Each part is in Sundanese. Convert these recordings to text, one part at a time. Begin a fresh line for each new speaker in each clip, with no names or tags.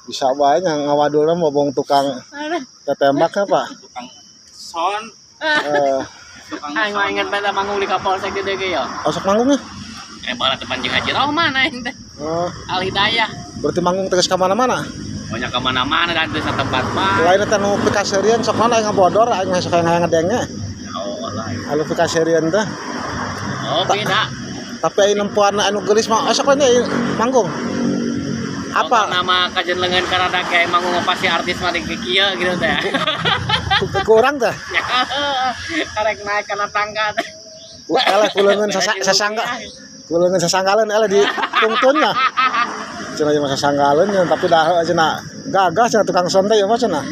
Bisa bae nya ngawadulna bobong tukang tetembak Pak.
Tukang son, tukang
Aing mah inget bae manggung di Kapolsek gede ge ya.
Osok manggungnya?
Balat depan jeung Haji Rohman aing teh.
Oh,
Al Hidayah.
Berarti manggung terus ke mana-mana?
Banyak ke mana-mana dan di tempat mah.
Lain teh nu pikaseurieun sok mana aing ngabodor aing mah sok hayang ngedenge.
Oh lah.
Anu pikaseurieun teh.
Oh beda.
Tapi aing nempuan anu geulis mah osok lain ieu manggung. Apa?
Nama kajen lengan karena kayak manggung pasti artis mah di kieu gitu teh.
Kurang teh.
Karek naik kana tangga teh.
Eleh kuleungeun sasangga. Kuleungeun sasanggaleun eleh di tungtunnya. Cenah ieu mah sasanggaleun nya tapi dah cenah gagah cenah tukang son teh ieu mah cenah.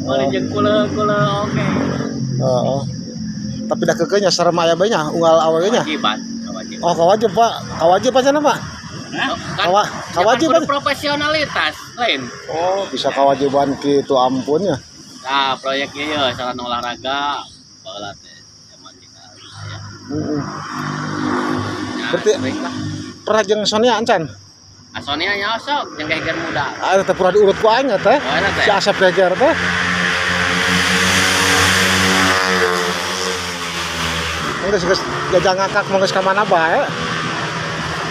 Oh, jeung kule-kule oke.
Heeh. Tapi dah keukeuh nya serem aya bae nya unggal awewe nya.
Kewajiban, kewajiban.
Oh, kawajib Pak. Kawajib aja Pak.
Kan,
Kewajiban.
kudu profesionalitas lain.
Oh, bisa kewajiban kitu ampunnya.
Nah, proyek ieu sarana olahraga baheula teh zaman kita aya.
Heeh.
Ya,
Berarti-
sering lah.
Pernah jeung Sonia ancan?
Asonia nya osok jeung geger muda.
Ah, teh pernah diurut ku aing teh.
Oh, eta teh.
Si Asep geger teh. Geus geus jajang ngakak mah geus ka mana bae.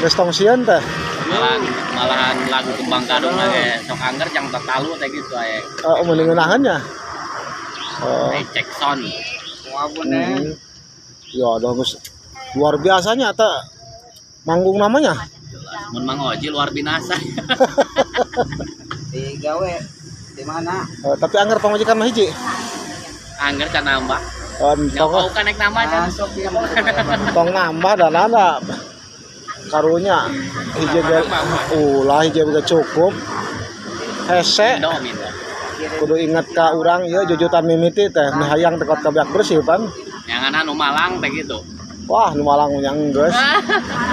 Geus tong sieun teh.
Malahan lagu Kembang Gadung ge sok angger jang tatalu teh gitu aya.
Oh, mun ngeunaheun nya. Oh.
Cek sound.
Hmm. Ya, dah geus luar biasanya teh manggung namanya.
Jelas. Mun Mang Oji luar binasa.
Di gawe di mana?
Tapi angger pamajikan mah hiji.
Angger can nambah.
Oh, tong
Nyawa kan naik nambah can.
Masuk ya.
Tong nambah dan ada karunya hiji ge ulah hiji ge cukup hese.
Indomie teh.
Kudu inget ka urang ieu jujutan mimiti teh nu hayang tekot ka beak bersih pan.
Yang anu Malang teh gitu.
Wah nu Malang nya geus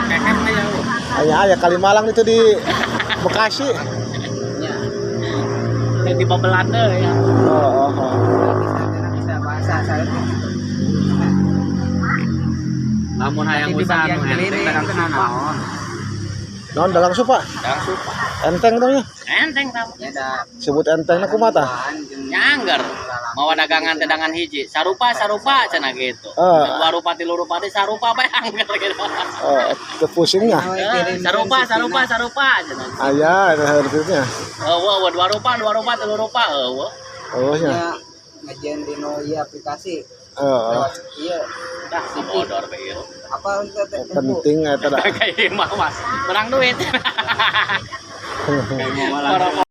kekep mah jauh.
Aya aya kali Malang itu di Bekasi.
Teh di Belanda ya.
Oh, oh, oh.
Bisa bahasa saya gitu.
Lamun hayang
Di
usaha
bagian
nu enteng
keliling
dagang
kena
supa.
naon.
Naon dagang supa?
Dagang supa.
Enteng teh nya.
Enteng tamu.
Ya da.
Sebut entengna kumaha tah?
Nya angger. Mawa dagangan teh dangan hiji. Sarupa sarupa cenah gitu. Dua rupa tilu rupa teh sarupa bae angger gitu.
Oh, teu pusingnya.
Sarupa sarupa sarupa cenah.
Aya eta hareupeutnya.
Eueuh dua rupa tilu rupa eueuh.
Oh nya.
Ya ngajian di no ieu aplikasi.
Heeh.
Lewat ieu
Dah bodor bae ieu.
apa teh
Penting eta da.
Kayak mah mas, menang duit.
Kayak mau malah.